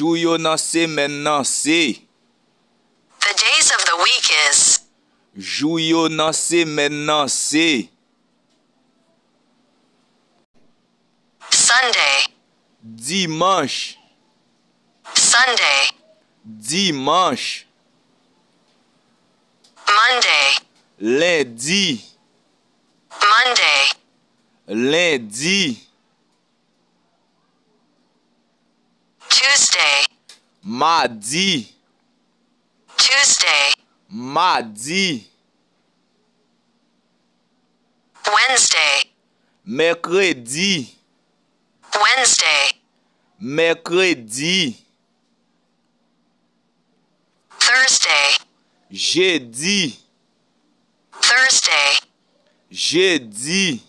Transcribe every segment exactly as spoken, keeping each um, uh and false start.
Jou yo nan semèn nan se. The days of the week is. Jou yo nan semèn nan se. Sunday. Dimanch. Sunday. Dimanch. Monday. Lendi. Monday. Lendi. Tuesday. Madi. Tuesday. Madi. Wednesday. Mèkredi. Wednesday. Mèkredi. Thursday. Jedi. Thursday. Jedi.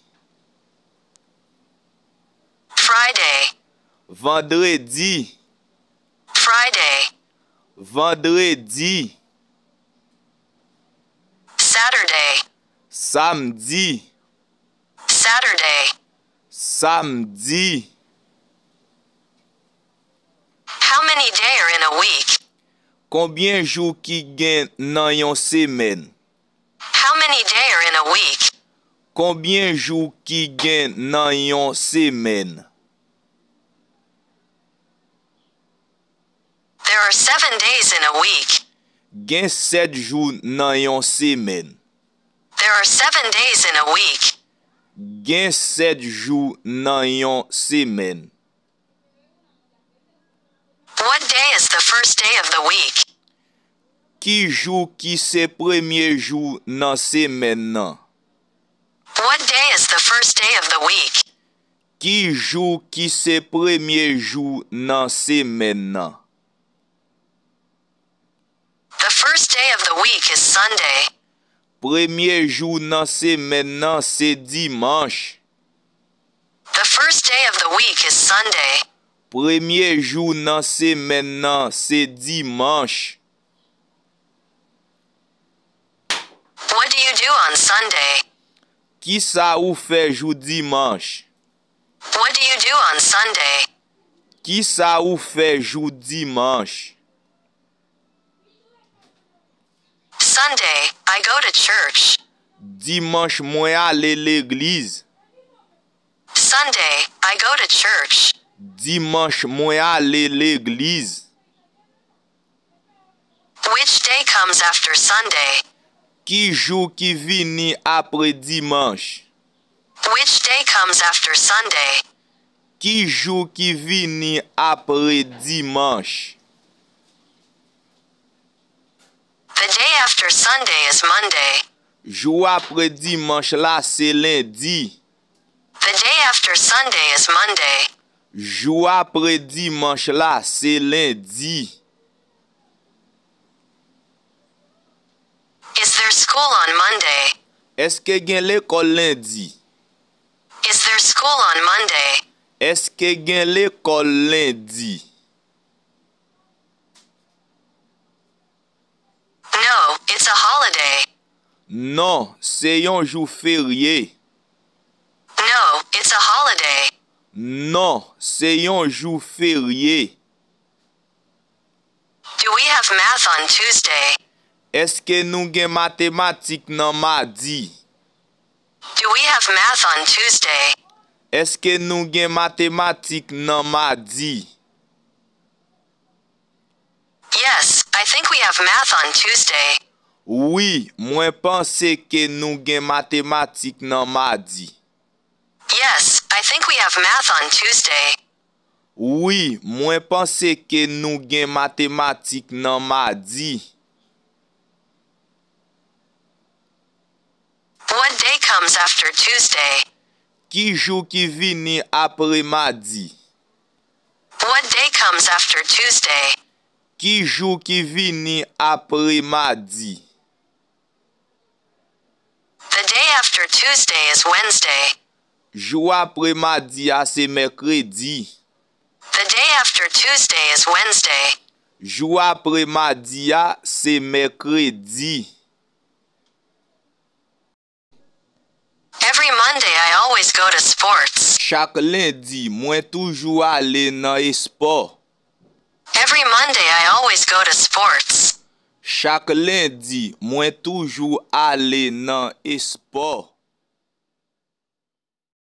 Friday. Vandredi. Friday. Vandredi. Saturday. Samdi. Saturday. Samdi. How many day are in a week? Konbyen jou ki gen nan yon semèn? How many day are in a week? Konbyen jou ki gen nan yon semèn? There are seven days in a week. Gen sèt jou nan yon semèn. There are seven days in a week. Gen sèt jou nan yon semèn. What day is the first day of the week? Ki jou ki se premye jou nan semèn nan? What day is the first day of the week? Ki jou ki se premye jou nan semèn nan? The first day of the week is Sunday. Premye jou nan semèn nan se dimanch. The first day of the week is Sunday. Premye jou nan semèn nan se dimanch. What do you do on Sunday? Kisa ou fè jou dimanch? What do you do on Sunday? Kisa ou fè jou dimanch? Sunday, I go to church. Dimanch mwen ale legliz. Sunday, I go to church. Dimanch mwen ale legliz. Which day comes after Sunday? Ki jou ki vini apre dimanch? Which day comes after Sunday? Ki jou ki vini apre dimanch? The day after Sunday is Monday. Jou apre dimanch la se lendi. The day after Sunday is Monday. Jou apre dimanch la se lendi. Is there school on Monday? Èske gen lekòl lendi? Is there school on Monday? Èske gen lekòl lendi? No, it's a holiday. Non, se yon jou ferye. No, it's a holiday. Non, se yon jou ferye. Do we have math on Tuesday? Èske nou gen matematik nan madi? Do we have math on Tuesday? Èske nou gen matematik nan madi? Yes, I think we have math on Tuesday. Wi, mwen panse ke nou gen matematik nan madi. Yes, I think we have math on Tuesday. Wi, mwen panse ke nou gen matematik nan madi. What day comes after Tuesday? Ki jou ki vini apre madi? What day comes after Tuesday? Ki jou ki vini apre madi? The day after Tuesday is Wednesday. Jou apre madi a se mèkredi. The day after Tuesday is Wednesday. Jou apre madi a se mèkredi. Every Monday I always go to sports. Chak lendi, mwen toujou ale nan espò. Every Monday I always go to sports. Chak lendi, mwen toujou ale nan espò.